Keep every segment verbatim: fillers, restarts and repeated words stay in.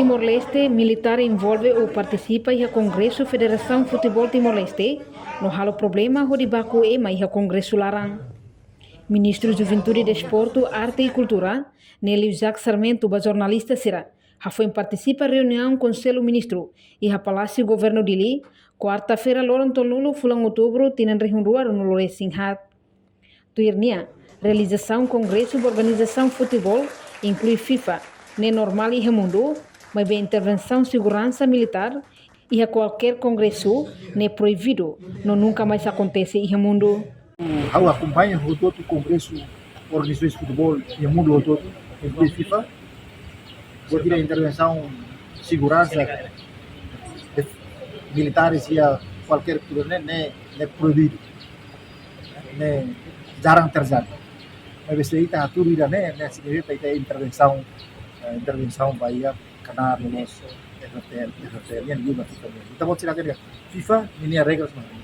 Timor-Leste, militár envolve ou partisipa iha Kongresu Federasaun Futeból Timor-Leste, no halo problema hodi baku ema iha kongresu laran. Ministru Juventude, Desportu, Arte e Kultura, Nelio Jaques Sarmento, ba jornalista sira, hafoin partisipa reuniaun Konsellu Ministru iha Palásiu Governu Dili, kuarta-feira loron tolunulu fulan Outubru tinan rihun rua ruanulu-resin-haat. Tuir nia, realizasaun kongresu ba organizasaun futeból, inklui FIFA, ne'e normál iha mundu, maibé intervensaun seguransa militár iha kualkér kongresu ne'e proibidu, no nunka mais akontese iha mundu. Ha'u akompaña hotu-hotu kongresu organizasaun futeból iha mundu hotu-hotu, inklui FIFA. Buat ida intervensaun seguransa de militares iha kualkér klube ne'e, ne'e, ne'e proibidu. Ne'e jarang terjadi. Maibé se ita hatudu ida-ne'e, ne'e signifika ita intervensaun, eh, intervensaun ba iha knaar loloos FFTL, FFTL nian, liu ba FIFA nian. Ita-boot sira hatene katak FIFA ninia regras mak ne'e.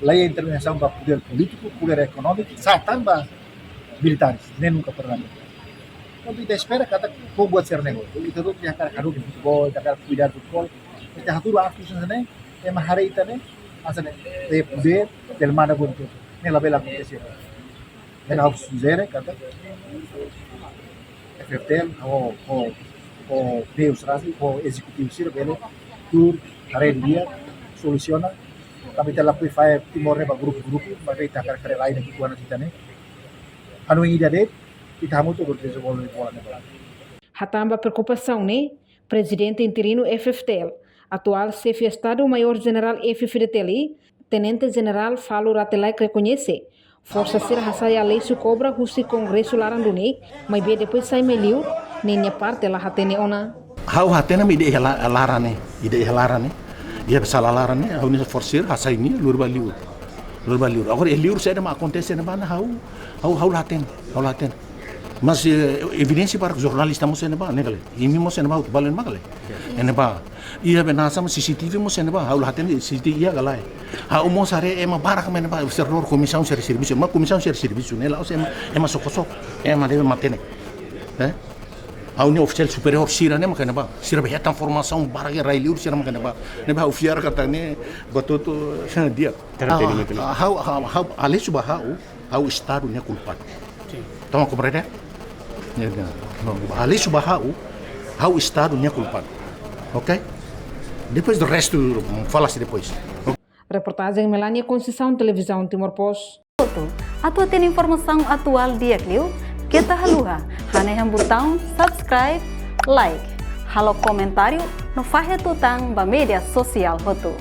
La iha intervensaun ba podér polítiku, podér ekonómiku, sá tan ba militares, ne'e nunka pernah. Entaun ita espera katak ho buat sira-ne'e, ita hotu hakarak hadomi futeból, ita hakarak kuidadu futeból, ita hatudu atus hanesan ne'e, ema haree ita-nia, hanesan ne'e, iha podér, bele manda buat hotu. Ne'e labele akontese. Ne'e ha'u sujere katak FFTL ho, ho, ho meius rasik, ho ezekutivu sira bele tuur, haree didi'ak, solusiona. Tanba ita lakohi fahe Timor ne'e ba grupu-grupu, maibé ita hakarak haree lain iha kuana ita-nia. Hanoin ida de'it, ita hamutuk hodi dezenvolve bola ne'e ba. Hatán ba preokupasaun ne'e, Prezidente interinu FFTL, atuál Xefe Estadu Maiór Jenerál F-FDTL, Tenente Jenerál Falur Rate Laek rekoñese, forsa sira hasai Aleixo Cobra husi kongresu laran duni, maibé depois sai mai liur, ninia parte la hatene ona. Ha'u hatene mak ida iha la-, laran ne'e, ida iha laran ne'e, iha sala laran ne'e, ha'u-nia forsa sira hasai nia, lori ba liur. Lori ba liur. Agora, iha liur saida mak akontese ne'ebá ne'e ha'u, ha'u, ha'u la hatene, ha'u la hatene. Mas, eh, evidénsia para jornalista mós iha ne'ebá, ne'e ka lae. Imi mós iha ne'ebá, hotu balu iha ne'ebá ka lae. Iha ne'ebá. Iha be nasa mós CCTV mós iha ne'ebá, ha'u la hatene CCTV iha ka lae. Ha'u mós haree ema barak mak iha ne'ebá, observadór komisaun sira servisu, mas komisaun sira servisu ne'e la'ós ema, ema sokosok, ema ne'ebé matenek. Eh? Ha'u-nia ofisiál superiór sira ne'e mak iha ne'ebá, sira be hetan formasaun barak iha rai-li'ur sira mak iha ne'ebá. Ne'ebé ha'u fiar katak ne'e, buat hotu, di'ak. Terus jadi Ah, betul. Ha'u, ha'u, ha'u, Aleixo ba ha'u, ha'u Estadu nia kulpadu. Sin. Toma komprende? Ya, ya. No, Aleixo ba ha'u, ha'u Estadu nia kulpadu. Ok? Depois do resto, fala-se depois. Reportajen Melania Conceição, Televizaun Timor Post. Atu hatene informasaun atuál di'ak liu, keta haluha hanehan butaun subscribe, like, halo komentáriu, no fahe tutan ba média sosiál hotu.